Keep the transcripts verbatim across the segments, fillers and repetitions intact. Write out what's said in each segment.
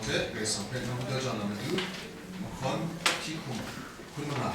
Hte Karai Kasang hpe nawku daw chyawm na matu, mahkawn hti hkum hkun manga.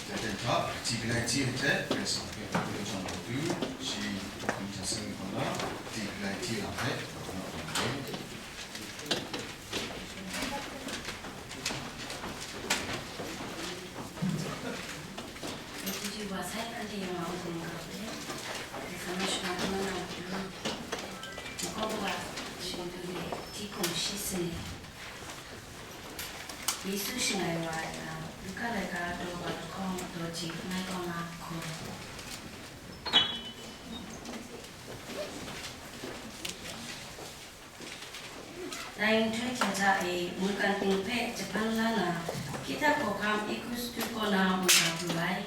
Dai hta, ti galai ti ai hte, Karai Kasang hpe hkoi chyawm ai matu, shi hkawhkam hta seng ai kaw na, ti galai ti ai lam hpe, Matu wa sai, anhte yawng a mung hkap hte, Karai Kasang shana hkungga na matu, Makaw Kawa Shingtu de, hti hkum shi sanit. Yesu shangai wa ai lam, Luka laika daw wa lahkawng daw ji langai kaw na hku. Dai nhtoi hte hta e, mungkan ting hpe jahpan la na, Kita hkawhkam Egustu kaw na mungga pru ai.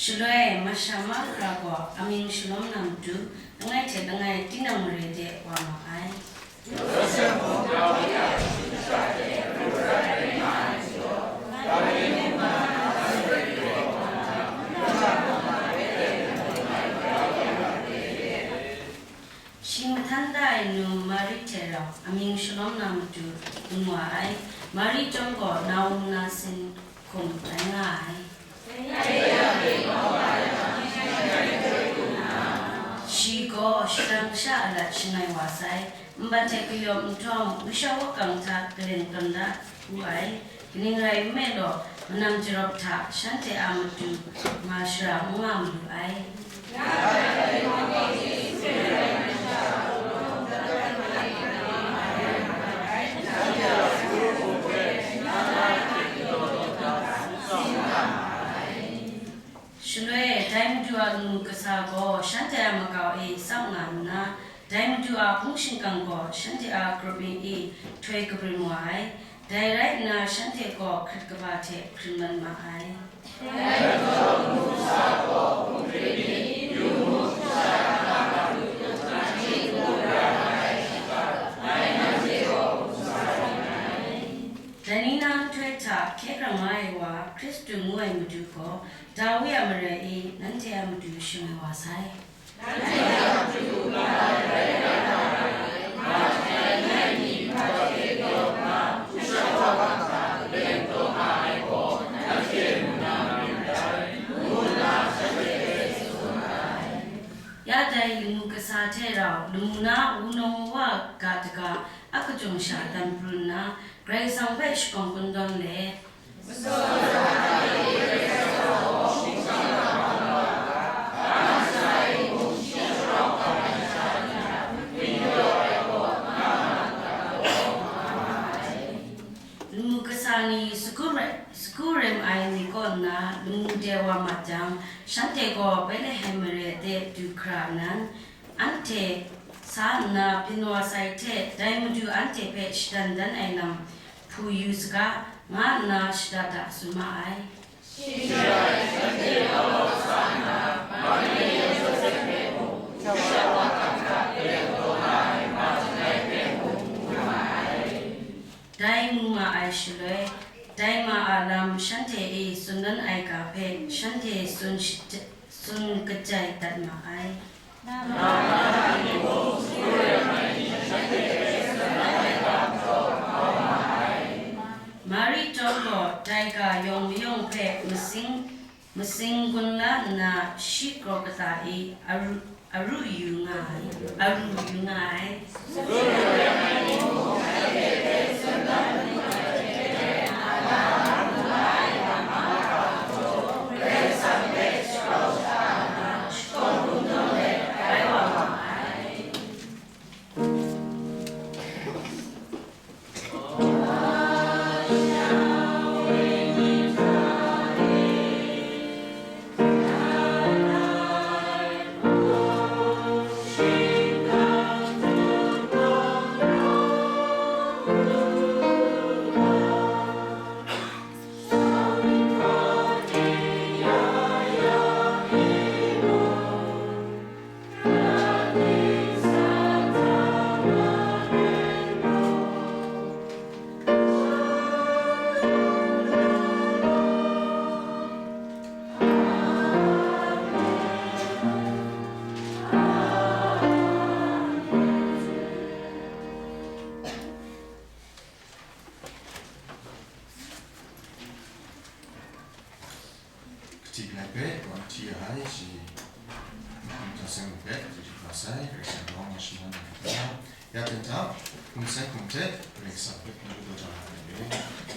Shaloi, masha mahkra gaw amying shalawm na matu, langai hte langai tinang mare de wa ma ai. Shi mahtan da ai nu Mari hte rau amying shalawm na matu dum wa ai. Mari chyawm gaw Naum na sin hkum rai nga ai. Shi gaw shadang sha alat shangai wa sai, nbat hte kayawp nhtawm, wusha wakang hta galen tawn da wu ai. Kaning rai nme law, manam jarawp hta shanhte a matu nga shara n nga malu ai. Shaloi, dai Madu a lamu kasa gaw shanhte a makau e tsap nga nna, dai Madu a hpung shingkang gaw shanhte a grup mi e htoi kabrim wa ai. Dai rai nna, shanhte gaw hkrit kaba hte hkrit mat ma ai. Dai majaw, lamu kasa gaw hpung hkrit mi, yu mu, sha na matu, anhte hku ra nga ai, shang ai wa sai. Ya dai lamu kasa hte rau, lamu na wunawng wa ga daga a kachyung sha dan pru nna, Karai Kasang hpe shakawn kungdawn let, lamu kasa ni sagu rai, sagu rem ai ni kaw nna lamu de wa mat jang, shanhte gaw Betlehem mare de du hkra nnan, anhte sa nna byin wa sai hte, dai Madu anhte hpe shadan dan ai lam hpu yu saga, nga nna shada da tsun ma ai. Dai mu ma ai shaloi, dai ma a lam shanhte e tsun dan ai ga hpe shanhte tsun shaj-, tsun kajai dat ma ai. Mari chyawm gaw dai ga yawng mayawng hpe masing, masing gun la nna, shi kraw kata e aru, aru yu nga ai, aru yu nga ai. Kaji langai hpe, wan hti ai shi, Nta Seng hpe, kaji hkra sai, Karai Kasang rawng na shaman ai hkra, ya ten hta, hkum sai hkum hte, Karai Kasang hpe, n-, n-, n-,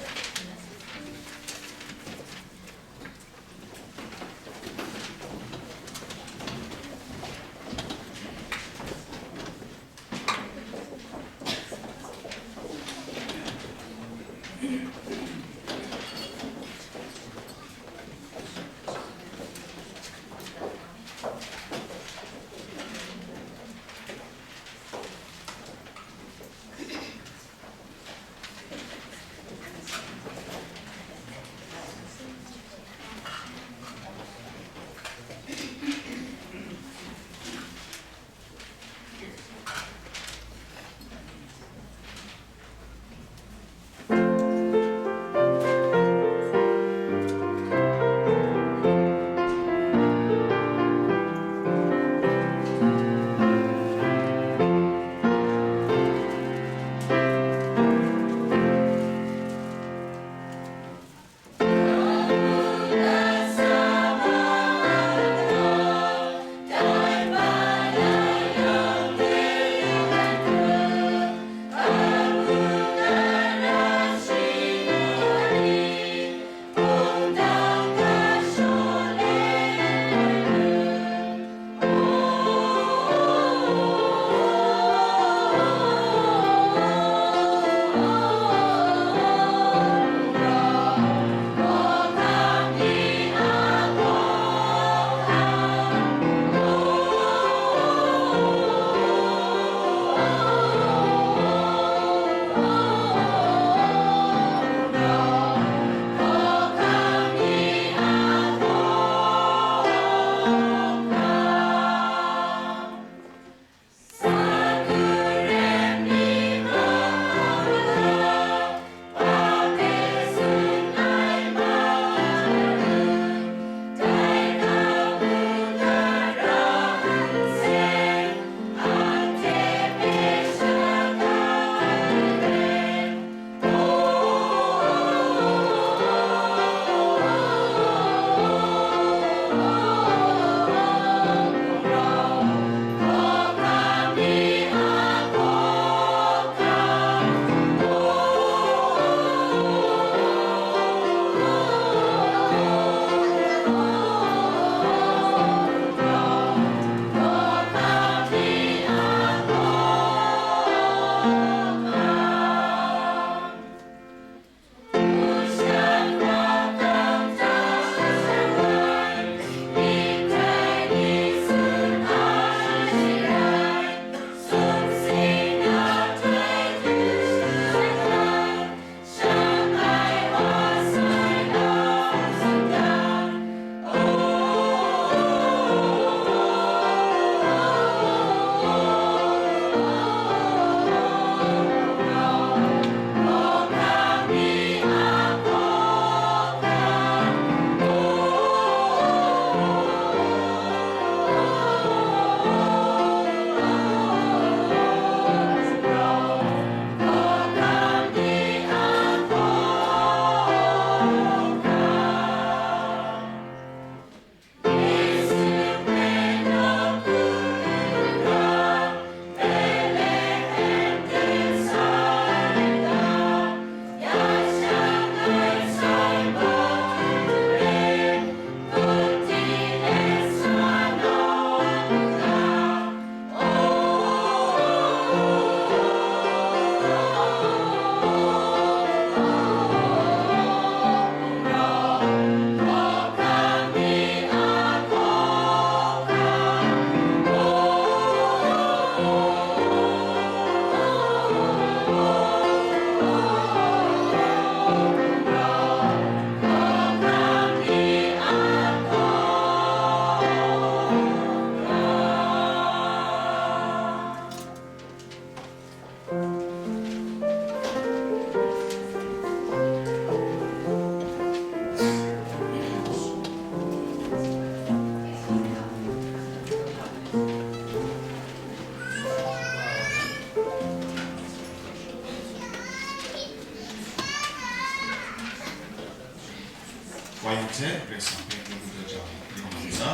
Yawng hte Karai Kasang hpe nawku daw jau yawng nga ntsa,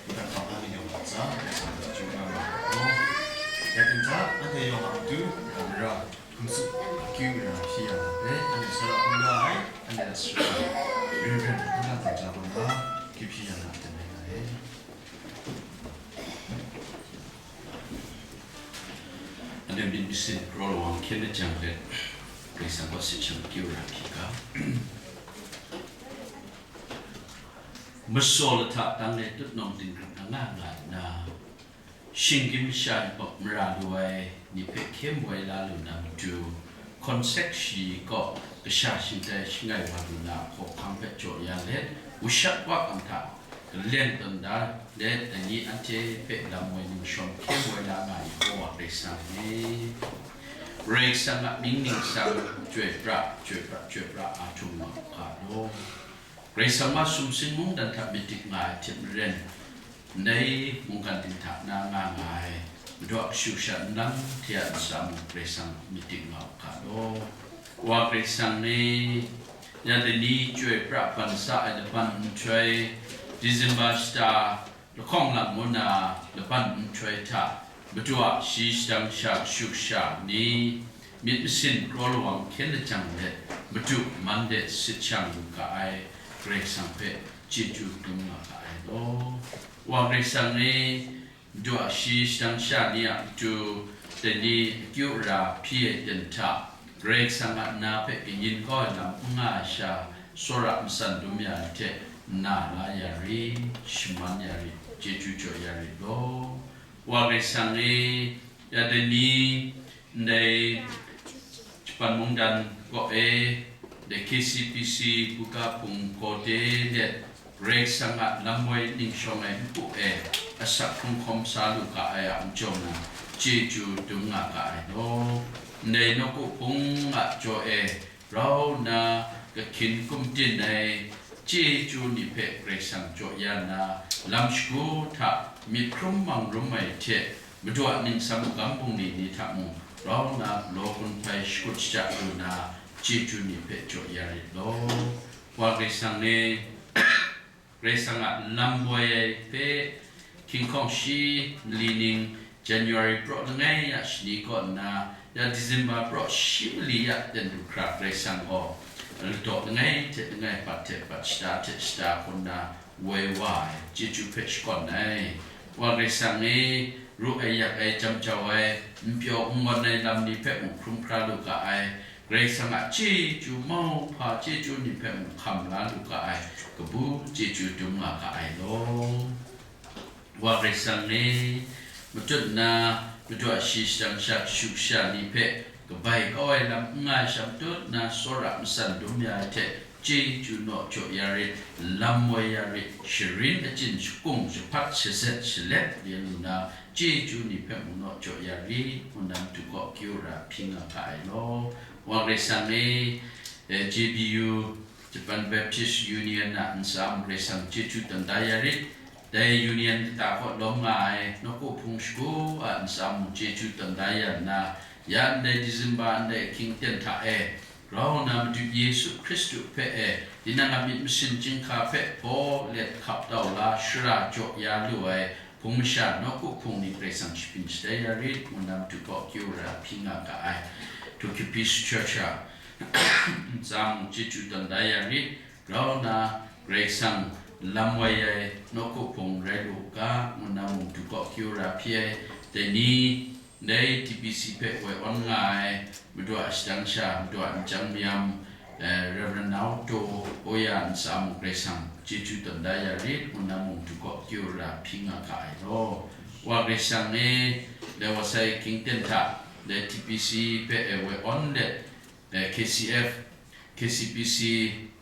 nhtang hkam na ni yawng nga ntsa, Karai Kasang hpe chyeju kau na law. Ya ting hta, anhte yawng a matu, mara, hkum tsup akyu mara hpyi ya na hpe, anhte tsawra hkungga ai, anhte a sara, Reverend Hkungga Tsan Hkra kaw na, akyu hpyi ya na aten rai nga ai. Anhte myit masin kraw lawang hkyen lajang let, Karai Kasang kaw sit shang akyu mara hpyi ga. Masaw lahta tang e tutnawng dinghkrat na nga nga nna, shinggyim masha yubak mara lu ai ni hpe hkye mu ai la lu na matu, Hkawn Sek Shi kaw kasha shingtai shangai wa lu na hkawhkam hpe jaw ya let, wushat wa kang hta galen tawn da let, dai ni anhte hpe lam woi ningshawng hkye mu ai la nga ai Wa Karai Kasang e, Karai Kasang a mying ningsang chyoi pra, chyoi pra, chyoi pra a htum nga u ga law. Karai Kasang a sumsing mungdan hta myit dik nga ai hte maren, ndai mungkan dinghta na nga nga ai Madu a kashu kasha nlang hte a ntsa mung Karai Kasang myit dik nga u ga law. Wa Karai Kasang e, ya dai ni chyoi pra ban sa ai laban nhtoi, December shata lahkawng lang ngu na laban nhtoi hta, Madu a shi shadang sha kashu kasha ni, myit masin kraw lawang hkyen lajang let, Madu man de sit shang lu ga ai Karai Kasang hpe chyeju dum nga ga ai law. Wa Karai Kasang e, Madu a shi shadang sha ni a matu, dai ni akyu ara hpyi ai ten hta, Karai Kasang a na hpe kayin kau ai lam n nga ai sha, tsawra matsan dum ya ai hte, nna la ya rit, shaman ya rit, chyeju jaw ya rit law. Wa Karai Kasang e, ya dai ni, ndai Japan mungdan kaw e, ndai K C P C buga hpung gaw de let, Karai Kasang a lam woi ningshawng ai npu e asak hkrung hkawm sa lu ga ai a majaw na, chyeju dum nga ga ai law. Ndai nawku hpung a jaw e, grau nna kahkyin kumtin ai chyeju ni hpe Karai Kasang jaw ya nna, lam shagu hta myit hkrum mang rum ai hte, Madu a ningsam magam bungli ni hta mung grau nna galaw gun hpai shakut shaja lu na, chyeju ni hpe jaw ya rit law. Wa Karai Kasang e, Karai Kasang a lam woi ai hpe, hkying hkawng shi mali ning, January praw langai ya shani kaw nna, ya December praw shi mali ya ten du hkra Karai Kasang gaw, ladaw langai hte langai, bat hte bat, shata hte shata hkun na, woi wa ai chyeju hpe shakawn ai. Wa Karai Kasang e, ru ai, yak ai, jam jau ai, n pyaw n ngawn ai lam ni hpe mung hkrum hkra lu ga ai, Karai Kasang a chyeju mauhpa chyeju ni hpe mung hkam la lu ga ai, kabu chyeju dum nga ga ai law. Wa Karai Kasang e, matut nna, Madu a shi shadang sha kashu kasha ni hpe kabai kau ai lam n nga ai sha, matut nna tsawra matsan dum ya ai hte, chyeju naw jaw ya rit, lam woi ya rit, sharin achyin shakung, shahpat, shazet, shalep, ya lu na, chyeju ni hpe mung naw jaw ya rit, ngu na Madu kaw akyu ara hpyi nga ga ai law. Wa Karai Kasang e, eh, J B U, Japan Baptist Union a ntsa mung Karai Kasang chyeju tawn da ya rit, dai Union kata kaw lawm nga ai nawku hpung shagu a ntsa mung chyeju tawn da ya nna, ya ndai December ndai ahkying ten hta e, grau nna Madu Yesu Hkristu hpe e, tinang a myit masin chyinghka hpe hpaw let hkap tau la, shara jaw ya lu ai hpung masha nawku hpung ni Karai Kasang shabyin shatai ya rit, ngu na Madu kaw akyu ara hpyi nga ga ai. Two K P C Church a ntsa mung chyeju tawn da ya rit, grau nna Karai Kasang lam woi ai nawku hpung rai lu u ga, ngu na mung Madu kaw akyu ara hpyi ai. Dai ni, ndai T B C hpe woi awn nga ai, Madu a shadang sha, Madu a nchyang mayam, eh, Reverend Nau Taw Oya ntsa mung Karai Kasang chyeju tawn da ya rit, ngu na mung Madu kaw akyu ara hpyi nga ga ai law. Wa Karai Kasang e, dai wa sai ahkying ten hta, dai T B C hpe e woi awn let, eh, K C F, K C P C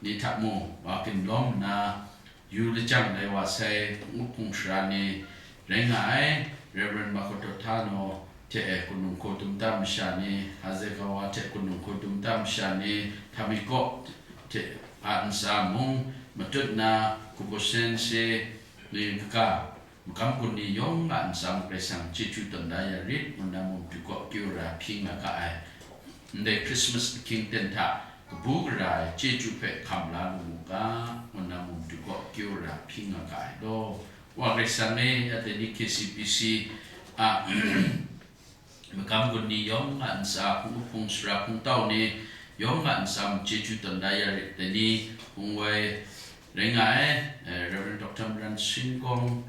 ni hta mung wa ginlawm nna, yu lajang dai wa sai, Nguphung Sara ni rai nga ai, Reverend Makoto Tano hte e, Kunung Hkaw Dum Tam masha ni, Hasegawa hte Kunung Hkaw Dum Tam masha ni, Tamiko hte a ntsa mung, matut nna Kubo Sensei ni kaga, magam gun ni yawng a ntsa mung Karai Kasang chyeju tawn da ya rit, ngu na mung Madu kaw akyu ara hpyi nga ga ai. Ndai Christmas ahkying ten hta, kabu gara ai chyeju hpe hkam la lu mu ga, ngu na mung du kaw kyu ra hpyi nga ga ai law. Wa Karai Kasang e, ya dai ni K C B C a magam gun ni yawng a ntsa, hpung up hpung sara hpung tau ni yawng a ntsa mung chyeju tawn da ya rit, dai ni hpung woi rai nga ai, eh, Reverend Doctor Maran Sin Kawng,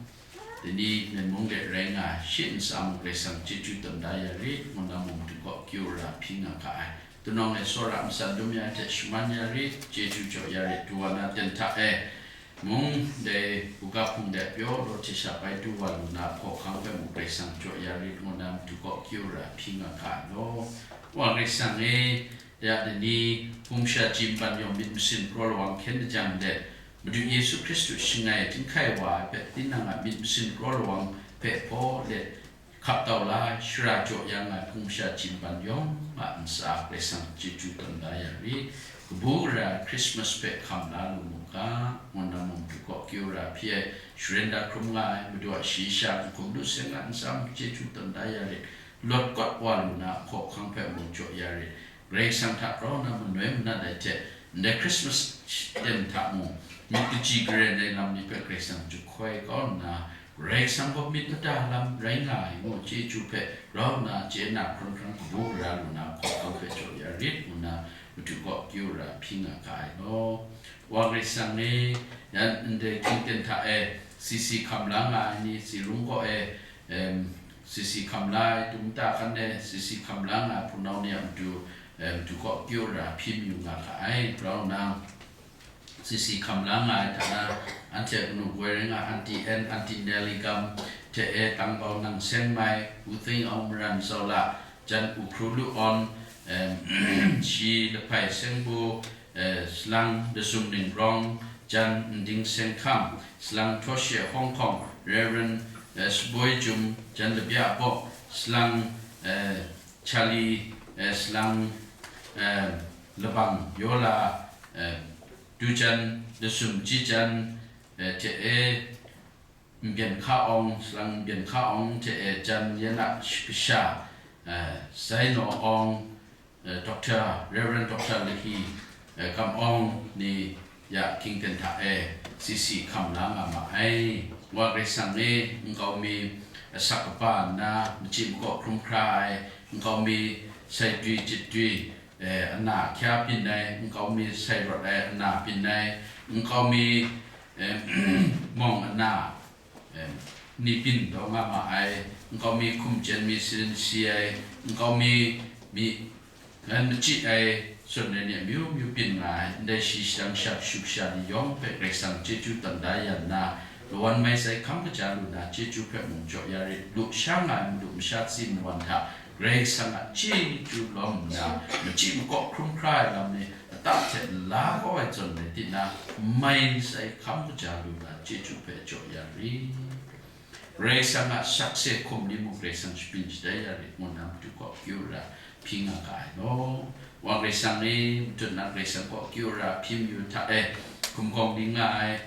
dai ni Myen mung de rai nga ai, shi ntsa mung Karai Kasang chyeju tawn da ya rit, ngu na mung du kaw kyu ra hpyi nga ga ai. Tunawng e tsawra matsan dum ya hte shaman ya rit, chyeju jaw ya rit, du wa na ten hta e, mung dai buga hpung de pyaw law hte sha bai du wa lu na hkawhkang hpe mung Karai Kasang jaw ya rit, ngu na mung du kaw kyu ra hpyi nga ga ai law. Wa Karai Kasang e, ya dai ni hpung sha chyi npan yawng myit masin kraw lawang hkyen lajang de, Madu Yesu Hkristu shangai chyinghkai wa ai hpe tinang a myit masin kraw lawang hpe hpaw let, hkap tau la ai, shara jaw yang ai hpung sha chyi npan yawng a ntsa Karai Kasang chyeju tawn da ya rit, kabu gara ai Christmas hpe hkam la lu mu ga, ngu na mung du kaw kyu ra hpyi ai, sharen da hkrum nga ai, Madu a shayi sha n hkum lu seng a ntsa mung chyeju tawn da ya rit, lawt kawt wa lu na hkawhkang hpe mung jaw ya rit, Karai Kasang hta grau na manoi manat ai hte, ndai Christmas ten hta mung, myit kaji karen ai lam ni hpe Karai Kasang jahkoi kau nna, Karai Kasang gaw myit mada lam rai nga ai ngu chyeju hpe grau nna chye na hkrum hkrum kabu gara lu na hkawhkang hpe jaw ya rit, ngu na madu kaw kyu ra hpyi nga ga ai law. Wa Karai Kasang e, yan ndai hkying ten hta e, C C hkam la nga ai ni, Tsi Lung kaw e, em, C C hkam la ai, Tum Ta hkan e C C hkam la nga ai hpunau ni a matu, em, du kaw kyu ra hpyi mayu nga ga ai, grau nna, C C hkam la nga ai hta na, anhte kanu koi rai nga, Aunty Ann, Aunty Nelly Gam, hte e Tangbau Nang Seng Mai, U Thing Aung Maran Zaw La, jan U Hkru Lu Awn, em, shi Lahpai Seng Bu, eh, Salang Dasum Ning Rawng, jan Nding Seng Hkam, Salang Htaw She Hkawng Hkawng, Reverend, eh, Suboi Jum, jan Labya Bawk, Salang, eh, Charlie, eh, Salang, eh, Labang Yola, eh, Dujan Dasum Jijan, eh, hte e, Nbyen Hka Awng, Salang Nbyen Hka Awng hte e jan yan a shi-, kasha, eh, Zainaw Awng, eh, Doctor, Reverend Doctor Lahi, eh, Kam Awng ni ya hkying ten hta e C C hkam la nga ma ai. Wa Karai Kasang e, nkau mi asak kaba nna, machyi makaw hkrum hkra ai, nkau mi sai dwi chyit dwi, eh, ana hkya byin ai, nkau mi sai rawt ai, ana byin ai, nkau mi, eh, mawng ana, em, ni byin taw nga ma ai, nkau mi hkum chyen mi sin si ai, nkau mi, mi, eh, machyi ai, tsun ai ni amyu myu byin nga ai, ndai shi shadang sha kashu kasha ni yawng hpe Karai Kasang chyeju tawn da ya nna, lawan mai sai hkam kaja lu na chyeju hpe mung jaw ya rit, lu sha nga ai madu masha tsi mawan hta, Karai Kasang a chyeju lawm nna, machyi makaw hkrum hkra ai lam ni, atak hte la kau ai zawn rai tinang, mai sai hkam kaja lu na chyeju hpe jaw ya rit. Karai Kasang a sakse hkum ni mung Karai Kasang shabyin shatai ya rit, ngu na madu kaw kyu ra hpyi nga ga ai law. Wa Karai Kasang e, matut na Karai Kasang kaw kyu ra hpyi mayu hta e, hkum hkawng byin nga ai,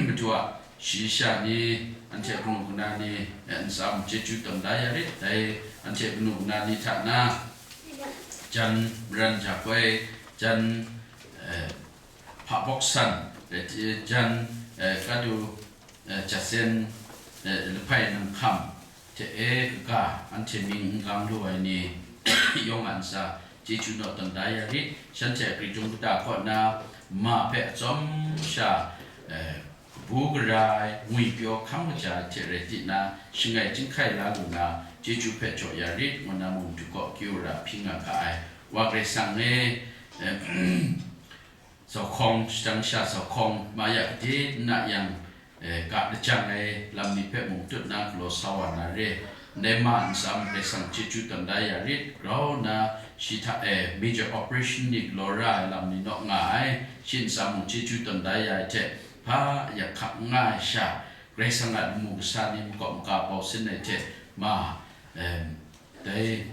madu a shayi sha ni, anhte kanu kana ni, eh, ntsa mung chyeju tawn da ya rit, dai anhte kanu kana ni hta na, jan Maran Jakoi, jan, eh, Hpa Bawk San, eh, jan, eh, Kadu, eh, Jasen, eh, Lahpai Nang Hkam, hte e kaga, anhte mying n gang lu ai ni yawng a ntsa, chyeju naw tawn da ya rit, shanhte a grai dung kata kaw na, ma hpe atsawm sha, eh, kabu gara ai, ngwipyaw hkam kaja ai hte rai tinang, shangai chyinghkai la lu na, chyeju hpe jaw ya rit, ngu na mung du kaw kyu ra hpyi nga ga ai. Wa Karai Kasang e, eh, Zauhkawng, shadang sha Zauhkawng, ma ya gade n na yang, eh, ga lajang ai lam ni hpe mung tut na galaw sa wa na re. Ndai ma ntsa mung Karai Kasang chyeju tawn da ya rit, grau nna shi hta e major operation ni galaw ra ai lam ni naw nga ai, shi ntsa mung chyeju tawn da ya ai hte, hpa yak hkak n nga ai sha, Karai Kasang a lamu kasa ni makawp maka bau sin ai hte, ma, em, dai,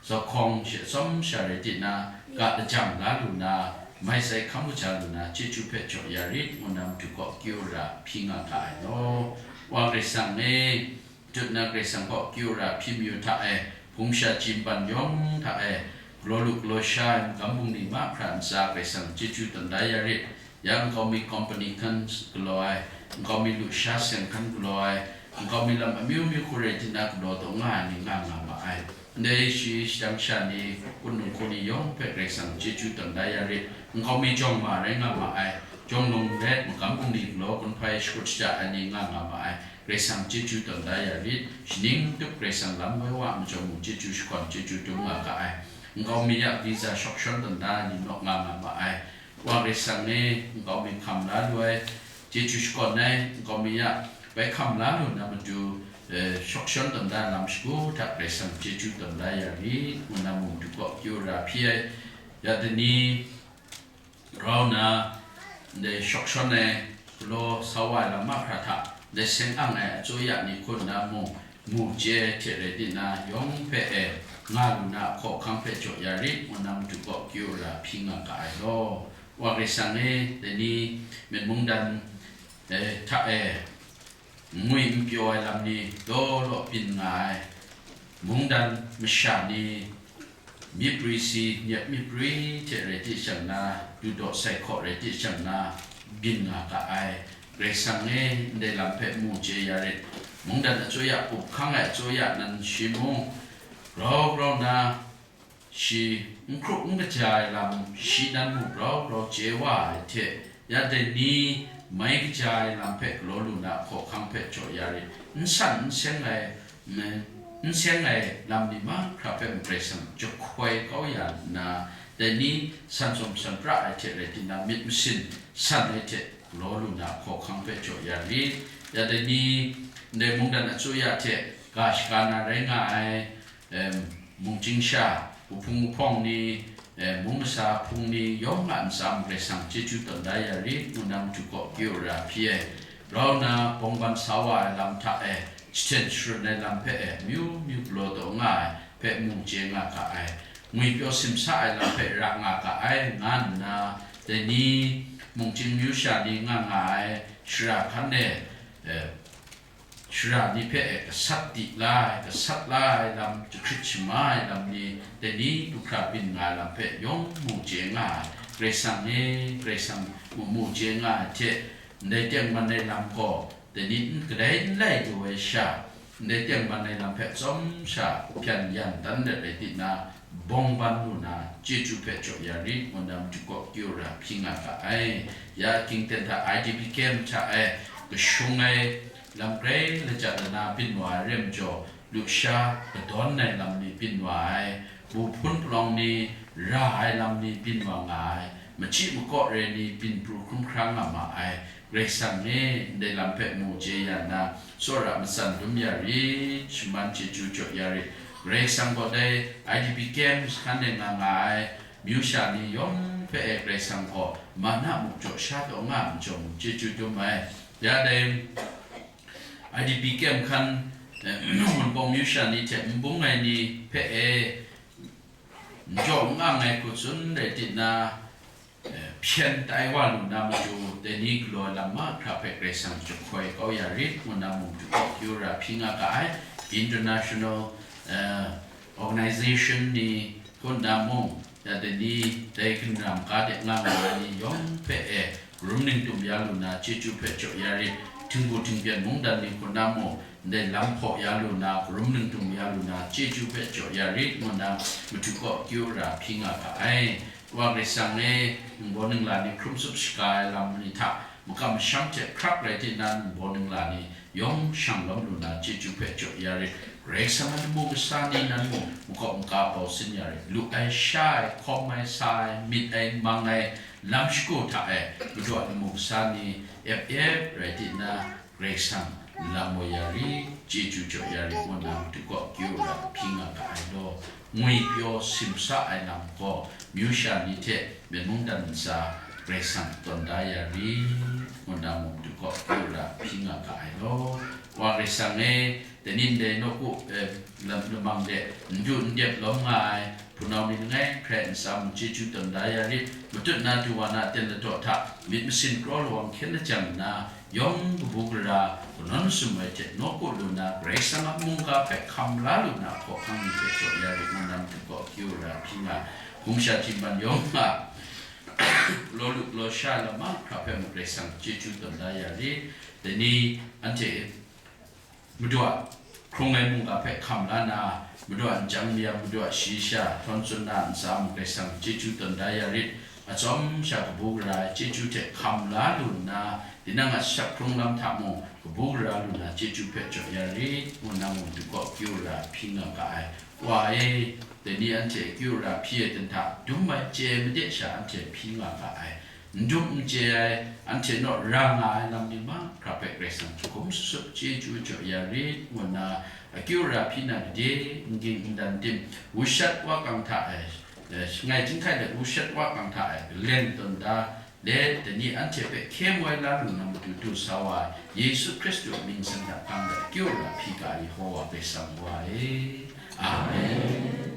Zauhkawng she atsawm sha rai tinang, ga lajang la lu na, mai sai hkam kaja lu na, chyeju hpe jaw ya rit, ngu na madu kaw kyu ra hpyi nga ga ai law. Wa Karai Kasang e, tut na Karai Kasang kaw kyu ra hpyi mayu hta e, hpung sha chyi npan yawng hta e, galaw lu galaw sha ai magam bungli mahkra ntsa Karai Kasang chyeju tawn da ya rit. Ya nkau mi company hkan galaw ai, nkau mi lusha seng hkan galaw ai, nkau mi lam amyu myu hku rai tina galaw taw nga ai ni nga nga ma ai. Ndai shi shadang sha ni, kunung hku ni yawng hpe Karai Kasang chyeju tawn da ya rit. Nkau mi jawng ma rai nga ma ai, jawng lung let magam bungli galaw gun hpai shakut shaja ai ni nga nga ma ai. Karai Kasang chyeju tawn da ya rit, shaning tup Karai Kasang lam woi wa majaw mu chyeju shakawn chyeju dum nga ga ai. Nkau mi ya visa shawk shawn tawn da ni naw nga nga ma ai. Wa Karai Kasang e, nkau mi hkam la lu ai, chyeju shakawn ai, nkau mi ya bai hkam la lu na matu, eh, shawk shawn tawn da lam shagu hta Karai Kasang chyeju tawn da ya rit, ngu na mung du kaw kyu ra hpyi ai. Ya dai ni, rau na, ndai shawk shawn ai, galaw sa wa ai lam mahkra hta, ndai seng ang ai achyu ya ni hku nna mung, mu chye ai hte rai tina, yawng hpe e, nga lu na a hkawhkang hpe jaw ya rit, ngu na matu kaw kyu ra hpyi nga ga ai law. Wa Karai Kasang e, dai ni, myit mungdan, eh, hta e, ngwi n pyaw ai lam ni law law byin nga ai, mungdan masha ni, myiprwi si, nyep myiprwi hte rai ti shang na, du daw sai hkaw rai ti shang na, byin nga ga ai. Karai Kasang e, ndai lam hpe mu chye ya rit. Mungdan achyu ya up hkang ai achyu ya nan shi mung, grau grau na, shi n hkrup n kaja ai lam, shi nan mu grau grau chye wa ai hte, ya dai ni mai kaja ai lam hpe galaw lu na hkawhkang hpe jaw ya rit. N san n seng ai, n, n seng ai lam ni mahkra hpe mung Karai Kasang jahkoi kau ya nna, dai ni san sawm san pra ai hte rai tina, myit masin san ai hte galaw lu na hkawhkang hpe jaw ya rit. Ya dai ni, ndai mungdan achyu ya hte ga shaga na rai nga ai, em, mungchying sha, wuhpung wuhpawng ni, em, mung masa hpung ni yawng a ntsa mung Karai Kasang chyeju tawn da ya rit, ngu na matu kaw kyu ra hpyi ai. Rau na bawngban sa wa ai lam hta e, jahten sharun ai lam hpe e, myu myu galaw taw nga ai hpe mu chye nga ga ai. Ngwi pyaw simsa ai lam hpe ra nga ga ai, nga nna, dai ni, mungchying myu sha ni nga nga ai, shara hkan e, eh, shara ni hpe e gasat di la ai, gasat la ai lam, jahkrit shama ai lam ni, dai ni du hkra byin nga ai lam hpe yawng mu chye nga ai. Karai Kasang e, Karai Kasang mu mu chye nga ai hte, ndai tengman ai lam gaw, dai ni n, kadai n lai lu ai sha, ndai tengman ai lam hpe tsawm sha hpyan yan dan let rai ti na, bawngban lu na, chyeju hpe jaw ya rit, ngu na matu kaw kyu ra hpyi nga ga ai. Ya Kingten hta I D P camp hta e kashung ai lam grai lajat lana byin wa ai re majaw, lusha kadawn ai lam ni byin wa ai, bu hpun palawng ni ra ai lam ni byin wa nga ai, machyi makaw re ni byin pru hkrum hkra nga ma ai. Karai Kasang e, ndai lam hpe mu chye ya nna, tsawra matsan dum ya rit, shaman chyeju jaw ya rit. Karai Kasang gaw dai I D P camp hkan e nga nga ai, myu sha ni yawng hpe e Karai Kasang gaw mana muk jaw sha taw nga ai majaw mung chyeju dum ai. Ya dai I D P camp hkan, eh, Wunpawng myu sha ni hte n bung ai ni hpe e, n jaw n ang ai hku tsun rai ti nna, eh, hpyen tai wa lu na matu, dai ni galaw ai lam mahkra hpe Karai Kasang jahkoi kau ya rit, ngu na mung du kaw kyu ra hpyi nga ga ai. International, eh, organization ni hku nna mung, ya dai ni, dai ginram ga de nga nga ai ni yawng hpe e, karum ningtum ya lu na chyeju hpe jaw ya rit, htingbu htingpyan mungdan ni hku nna mung, ndai lam hpaw ya lu na, karum ningtum ya lu na, chyeju hpe jaw ya rit, ngu na matu kaw kyu ra hpyi nga ga ai. Wa Karai Kasang e, ningbaw ningla ni hkrum tsup shaga ai lam ni hta, makam masham hte hkrak rai ti nan, ningbaw ningla ni yawng shang lawm lu na, chyeju hpe jaw ya rit. Karai Kasang a lamu kasa ni nan mung makawp maka bau sin ya rit. Lu ai, sha ai, hkawm ai, sa ai, myit ai, mang ai, lam shagu hta e, Madu a lamu kasa ni ep ep rai ti nna, Karai Kasang lam woi ya rit, chyeju jaw ya rit, ngu na matu kaw kyu ra hpyi nga ga ai law, ngwi pyaw simsa ai lam gaw, myu sha ni hte myen mungdan ntsa Karai Kasang tawn da ya rit, ngu na mung du kaw kyu ra hpyi nga ga ai law. Wa Karai Kasang e, dai ni ndai nawku, eh, lam lamang de n du n dep lawm nga ai, hpunau ni langai hkrai ntsa mung chyeju tawn da ya rit, matut na du wa na ten ladaw hta myit masin kraw lawang hkyen lajang nna, yawng kabu gara kanawn sum ai hte nawku lu na, Karai Kasang a mungga hpe hkam la lu na hkawhkang ni hpe jaw ya rit ngu na matu kaw akyu ara hpyi nga, hkum sha htingban yawng a law lu law sha lam mahkra hpe mung Karai Kasang chyeju tawn da ya rit. Dai ni anhte Madu a hkrung ai mungga hpe hkam la na, Madu a n jang mi a, Madu a shayi sha htawn tsun na ntsa mung Karai Kasang chyeju tawn da ya rit. Atsawm sha kabu gara ai chyeju hte hkam la lu nna, tinang a shap hkrung lam hta mung kabu gara lu na chyeju hpe jaw ya rit, ngu na mung du kaw akyu ara hpyi nga ga ai. Wa e, dai ni anhte akyu ara hpyi ai hta dum ai chye made sha anhte hpyi nga ga ai. N dum n chye ai, anhte naw ra nga ai lam ni mahkra hpe Karai Kasang hkum sup chyeju jaw ya rit, ngu nna akyu ara hpyi na gade, n ging n dan tim, wushat wa kang hta e, eh, shangai chyinghkai let wushat wa kang hta e, galen tawn da, let dai ni anhte hpe hkye moi la lu na matu du sa wa ai, Yesu Hkristu a mying seng hta hkang let akyu ara hpyi ga ai Yehova Karai Kasang wa e. Amen.